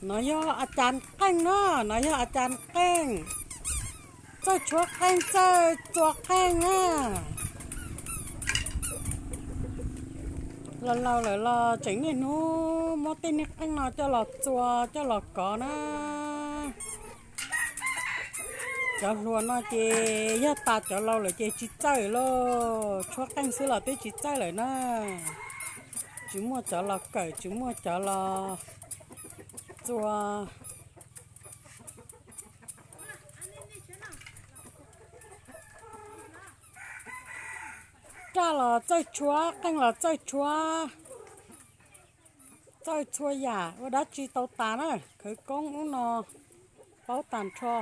No yog a cas qeej na, no yog a cas qeej, txawj tshuab qeej, txawj txua qeej na. Los laus lawm los tseem niaj hnub muab tej niag qeej no coj los txua coj los kov na. Cov hluas no ces yog tas cov laus lawm ces tsis txawj lauj, tshuab qeej xwb los twb tsis txawj lawm na. Tsis muaj cov los kawm, tsis muaj cov los txua. Raj los txawj tshuab, qeej los txawj tshuab, txawj txhua yam, ua dab tsi tau tas na, khawv koob ub no paub tag nrho.